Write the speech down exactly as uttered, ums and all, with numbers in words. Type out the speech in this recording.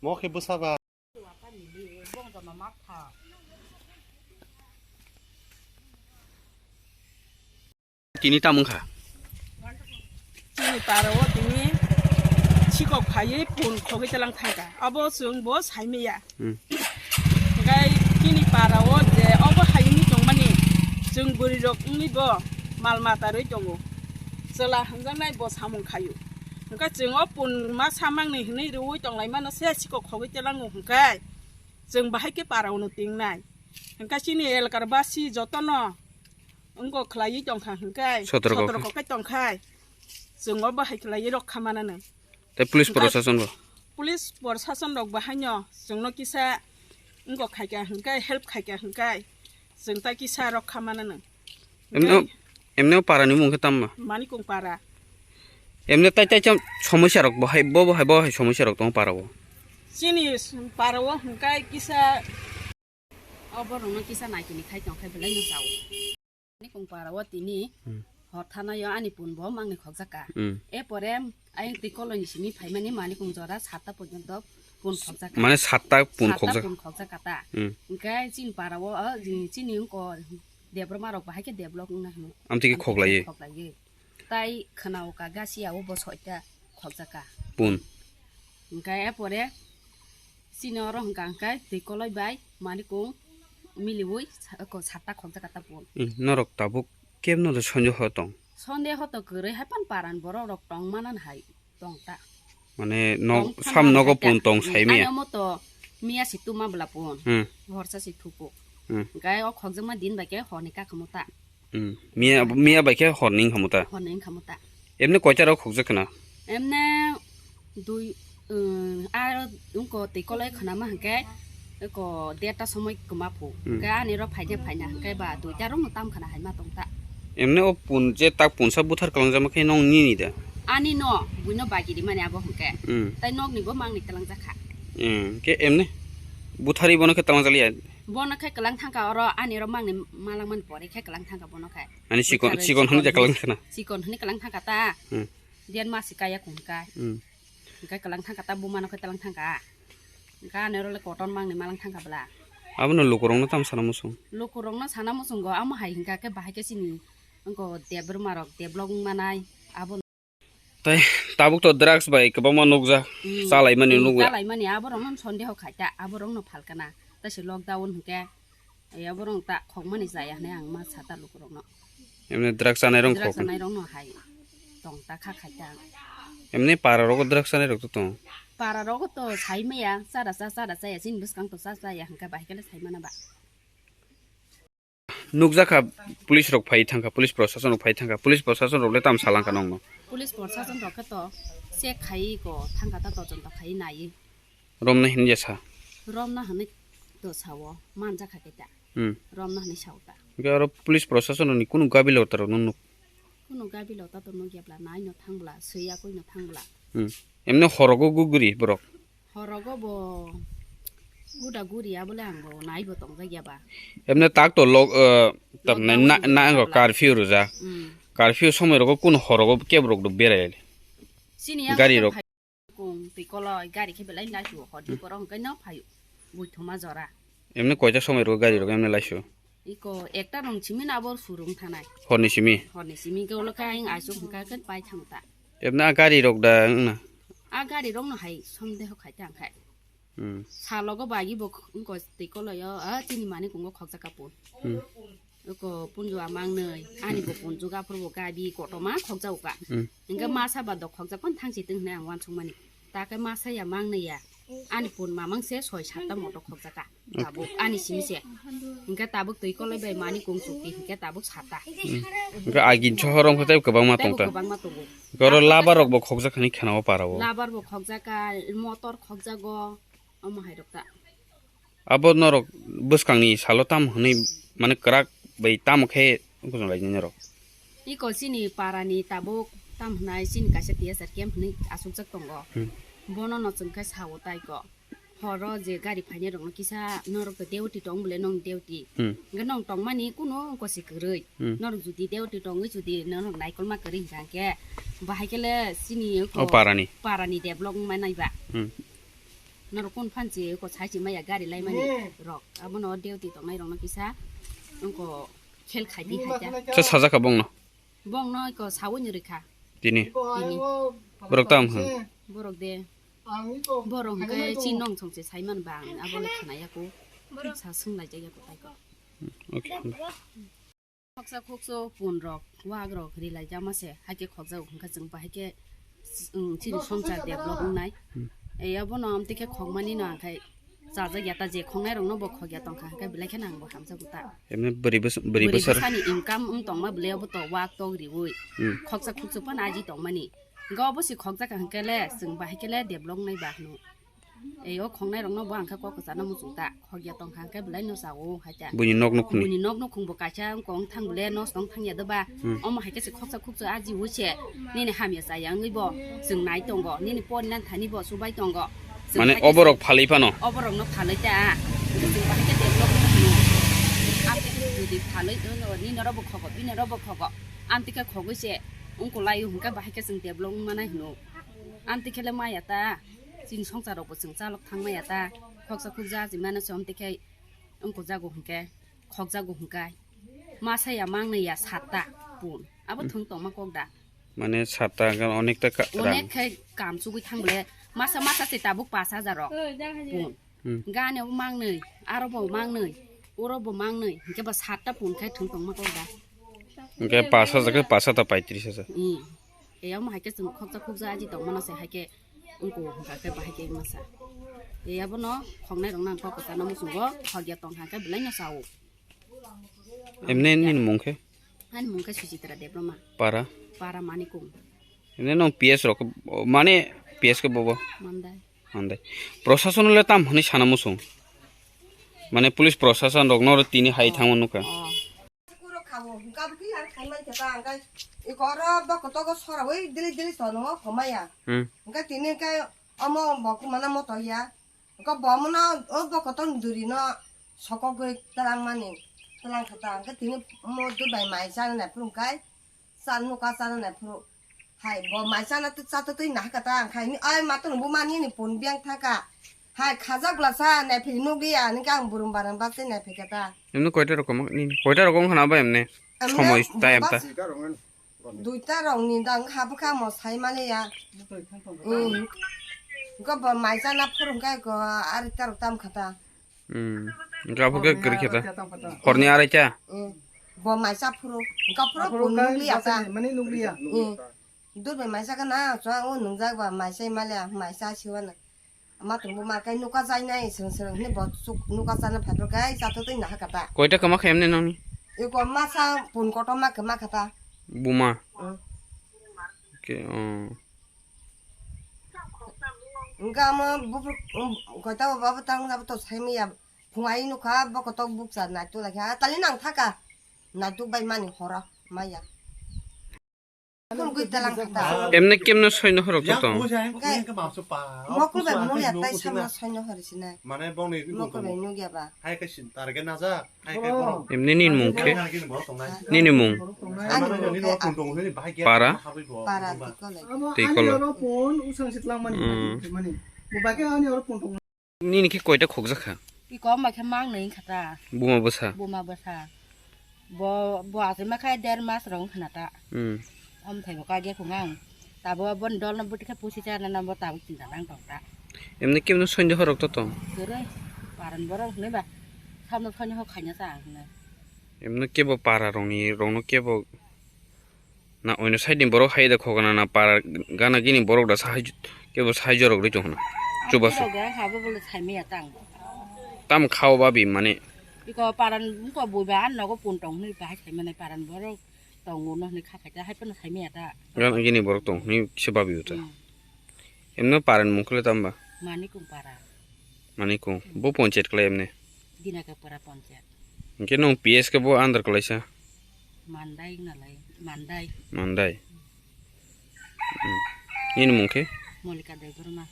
Mo khe bwsa ba. Tini tamo wngkha? Chini para o tini sikok phaiwi pun khogwi telang thangkha. Abo chwng bo saimaya. Hmm. Hingkai chini para o je obo hayungni tongmani chwng bwrwi rok wngwi bo mal mata rwi tongo. Chwla hwnjaknai bo samung khaio. Hingkai chwng o pun ma samangni hwnwi rwui tonglai mano se sikok khogwi telango hingkai chwng bahai khe para o no tingnai. Hingkai chini elkar basi jotono wngkok khlaiwi tongkha hingkai Sotro kok. Sotro kok khe tongkhai chwng o bahai khlaiwi rok kha manano. Tei police Hingkhe prosason bo? Police prosason rok bo haino chwngno kisa wngkok khaikha hingkhe help khaikha hingkhe chwng tai kisa rok kha manano. Emno, Hingkhe emno para ni mung khe tamma? Manikung para. Emno tai tai cham somosya rok bo hai bo bo hai bo hai somosya rok tong para o. Chini para o hingkhe kisa Oborokno kisa naikini khai tongkhai belai no chao. Ani kung para o tini Hmm. Hor thanaio ani pun bo mangni khokjaka. Hmm. E pore ayang twi koloni simi phaimani mani kung jora satta porjonto pun khokjaka. Mane satta pun Satta khokjak. Pun khokjaka ta. Hmm. Hingkhe chini para o, o, chini wngko Debbarma rok bahai khe develop wngna hino. Amtwi khe Amtwi khe khoklaiwi. Khoklaiwi. Tai khwnao ka gasi ya o bo soita khokjaka. Pun. Hingkhe e pore chini oro hwnkha hwnkhe twi koloi bai manikung miliui sa-, ko satta khokjaka ta pun. Hmm, norok tabuk kebno do sondeho tong? Sondeho to kwrwi hai pan paran borok rok tong manan hai tong ta. Mane nok Tong sam phano nogo hai ta. Pun tong Hmm, sai miya? Ani omo to miya si tuma bwla pun. Hmm. Horsa si thuku. Hmm. Hingkhe o khokjakma din bai khe horni kakhamo ta. Hmm. Miya, miya bai khe horni wngkha mo ta? Horni wngkha mo ta. Emne koita rok khokjak khna? Emne dui, um, aro wngko twi kolai khna ma hwnkhe, eko derta somoi kwma phu. Hmm. Hwnkhe ani ro phaina phaina hwnkhe ba duita rok no tam khna hai ma tong ta. Emne o pun je tak punsa buthar kwlangjak ma khe nong nini da? Ani no, buino bagi ri mani abo hwnkhe. Hmm. Tai nok ni bo mang ni kwlangjak kha. Hmm. Khe emne buthari bono khe twlangjak liya? Bono khe kwlang thangkha oro ani ro mangni malangmani pore khe kwlang thangkha bono khe. Ani chikon, Bwtharwi chikon hwnwi chikon da kwlang hwnwi, khna? Chikon hwnwi kwlang thangkha ta. Hmm. Dear ma si kaya kung kai. Hmm. Hwnkhe kwlang thangkha ta buma no khe twlang thangkha. Hwnkhe ani ro le koton mangni malang thangkha bwla. Abono lukurokno tamo sana muchung? Lukurokno sana muchungo amo hai hwnkha khe bahai khe chini wngko Debbarma rok develop wng manai abo. Tai tabuk to drugs bai kwbangma nukjak, Hmm, chalaimani hmm, nukya. Chalaimani aborokno sondeho khaita, aborokno phalkana. Tai se lockdown hwnkhe, eh, aborok ta khokmani chaya hwnwi ang ma sata lukurokno. Emne drugs chanairok Drugs khokna? Chanairokno hai tong ta kha khaita. Emne para rogo drugs chanairok to tong? Para rogo to saimaya, chara cha, chara chaya, chini bwskang to cha chaya hwnkhe bahai khe le saimana ba. Nukjakha, police rok phai thangkha, police prosason rok phai thangkha, police prosason rok le tam salangkha nongno? Police prosason rok khe to check khai ko thangkha ta, tochonto khai nai. Romna hinwi sa? Romna hinwi to sao, manjakha khe ta. Hmm. Romna hinwi sao ta. Hwnkhe oro police prosason rokni kunu gabilota rok nuk? Kunu gabilota to nukya bla, naino thangbla, swiya koino thangbla. Hmm. Emne horogo guguri borok? Horogo bo guda guri abole ang bo nai bo tongjak ya ba. Emne tak to log, eh, tamne Lockdown na, bo na, tongjak na, bla. Curfew rwjak. Hmm. Curfew somoi rogo kun horogo keb rok do berai? Chini yang Gari rok. Kung twi koloi gari khe belai lai su hor di Hmm. Borok hwnkhe no phaio. Buithoma jora. Emne koita somoi rogo gari rok emne lai su? Iko ekta rong simi na bor surung thanai. Horni simi? Horni simi ke ulo kai ang aisuk hwnkha khe pai thang ta. Ebna a gari rok da wngna? A gari rok no hai sondeho khai ta khai. Hmm. Sa logo bagi bo wngko tei koloyo, a, chini mani kungo khokjak ka pun. Hmm. Iko punju amang nei, ani bo punju ga phuru bo gabi kotorma khokjak ka. Hmm. Hingke masa ba dok khokjak pan thang si teng hwnwi ang wansuk mani. Ta khe masa ya mang nei ya. Ani pun mamang se soi satta moto khokjak ka. Tabuk ani simi se. Hingke tabuk twi koloi bai mani kung chukti hingke tabuk satta. Hmm. Hingke agin sohor wngkha tei kwbangma Tei tong bo ta. Kwbangma tongo. Hingke oro labar rok bo khokjak hani khena o para o. Labar bo khokjak ka, motor khokjak go, omo hai rok ta. Abo norok bwskangni salo tam hwnwi mane kwrak bai tamo khe bujong lai norok? Iko chini parani tabuk tam hwnai chini kaisa T S R camp hwnwi achukjak tongo. Hmm. Bono no chwng khe sao tai ko. Horo je gari phainai rokno kisa norok to duty tong bole nong duty. Hmm. Hwnkhe nong tongmani kunu kosi kwrwi. Hmm. Norok jodi duty tongwi jodi norok naikolma kwrwi hwnkha hwnkhe bahai khe le chini oko O parani. Parani develop wngmani ba. Hmm. Norok kun phan chi ko sai chi maya gari lai mani rok. Abono duty tongnai rokno kisa wngko khel khai di hai ta. Sa sajak ka bongno. Bongno ko sawi ni rikha. Tini. Tini. Borok tam hwn. Borok de. Borok hwnkhe chinong chong se sai man bang abo le khana ya ko. Sa swng lai jak ya ko tai ko. Okay. Khoksa khokso pun rok, wak rok ri lai jak ma se, hai khe khokjago hwnkhe chwng bahai khe, um, chini songchar develop wngnai. Hmm. Ei abono amtwi khe khokmani no ang khai chajak ya ta, je khoknai rokno bo khok ya tong kha, hwnkhe belai kheno ang bo hamjago ta. Emni bwrwi bwsa-, bwrwi bwrwi bwsar. Bwsani income wng tongma belai abo to wak tok riui. Hmm. Khoksa khokso phano aji tongmani. Hwnkhe obo se khokjak kha hwnkhe le chwng bahai khe le develop wngnai ba hwno. Ei o khongnai rokno bo ang khe kok kwchana muchung ta. Khokya tong kha hwnkhe belai no chao hai ta. Buini nok nukhungni. Buini nok nukhung bo kaisa wng kong thang bole nos tong thang ya doba. Hmm. Omo hai khe se khoksa khuksa aji ui se. Nini hamya chaya wngwi bo chwng nai tongo. Nini por nan thani bo chubai tongo. Chwng mane hai khe oborok phalwi phano? Oborok no phalwi ta. Chwng bahai khe develop wngwi mano. Amtwi khe jodi phalwi no nini oro bo khogo, bini oro bo khogo. Amtwi khe khogwi se wng kwlai hwnkhe bahai khe chwng develop wng manai hwno. Amtwi khe le maya ta. Chini songchar rok bo chwng chalok thang maya ta, khoksa khukja aji mano se, amtwi khe wng kwjago hwnkhe, khokjago hwnkhe. Masa ya mangnwi ya satta pun. Abo thwng tongma kok da. Mane satta gan onek ta ka-, rang. Onek khe kam chugui thang bole. Masa masa se tabuk pash hajar rok pun. Hmm. Gani bo mangnwi, aro bo mangnwi, oro bo mangnwi. Hwnkhe bo satta pun khe thwng tongma kok da. Hwnkhe pash hajar khe pash hajar paitris hajar. Hmm. Eyang hai khe chwng khoksa khukja aji tong mano se hai khe. Wngkuk hwnkha khe bahai khe masa. E abono khoknai rok nang kok kwchana muchungo khokya tong kha khe belai no chao. Emne nini mung khe? Ani mung khe Suchitra Debbarma. Para? Para Manikung. Emne nong P S rok mane P S khe bobo? Mandai. Mandai. Prosason le tam hwnwi sana muchung. Mane police prosason rok no tini hai thangma nukha. Oh. Kuro khawo, hwnkha bwkhe ar khai man khe ta, hwnkhe iko oro bokotogo soraui dili dili tono homaya. Hmm. Hwnkhe tini hwnkhe omo bo kumana moto ya. Hwnkhe bo mono o bokoto ni duri no sokogwi twlang mani, twlang kha ta. Hwnkhe tini omo dui bai mai chana nai phuru hwnkhe cha nuka chana nai phuru. Hai, bo mai chana twi cha twi twi nahaka ta ang khai ni, ai ma tong bu mani ni pun biang thaka. Hai, khajak bla sa nai phi nuk ya, ni kang burum barang bak twi nai phi kata. Emne koita rokom ni, koita rokom khana ba emne? Emne somoi ta em ta. Duita rong ni dang ha bwkha mo sai mani ya. Hmm. Go bo mai chana phurung kai go ari ta rok tam khata. Hmm. Hwnkhe abo khe kwrwi khe ta. Horni arai cha? Hmm. Bo maisa phuru. Hwnkhe phuru bo nukliya cha. Mani nukliya. Hmm. Dur bai maisa kana, chwng o nungjak ba maisa maliya, maisa siwana. Ama tung bo ma kai nuka jai nai, seng seng ni bo chuk nuka chana phai kai, cha to twi na hakata. Koita kama khe emne nangni? Iko masa pun koto ma khe ma khata. Buma. Hmm. Ke, oh. Hwnkhe amo buphuru, um, koita bo babo tang jabo to sai maya. Phung ai nukha bokotok bukcha naituk lai kha. Tali nang thaka. Naituk bai mani horo maya. Phung gwi talang khata. Emne kemno soino horok to tong? Hwnkhe mokol bai muya tai samna soino hori sinai. Mokol bai nukya ba. Emne nini mung khe? Nini mung? Ani mung khe para? Para Tikolai. Tikolai. Hmm. Nini khe koita khokjak kha? Iko bai khe mang nai wngkha ta. Buma bwsa? Buma bwsa. Bo, bo achai ma khe der mas rok wngkha na ta. Hmm. Om thai bo kage khungang. Tabo bon dol no buti khe pusi cha na bo tabuk chinta nang tong ta. Emne kemno soinjo horok to tong? Kere, paran borok hwnwi ba. Samno soinjo hok khaina ta ang hwnwi. Emne kebo para rokni, rokno kebo na oino side ni borok hai da khokna na para gana gini borok da sahai kebo sahai jorok ri tongna. Chubasu. Rok da habo bole saimaya tang. Tam khao babi mane. Iko paran ko buiba an nogo pun tong ni bahai saimane paran borok tongo no ni kha khaita hai pano saimaya ta. Gana gini borok tong ni se babi uta. Hmm. Emno paran mungkhle tamba? Manikung para. Manikung. Bo ponchayat khlai emne? Dinaka para ponchayat. Hwnkhe nwng P S khe bo under khlaisa? Mandai nalai, Mandai. Mandai. Hmm. Nini mung khe? Molika Debbarma.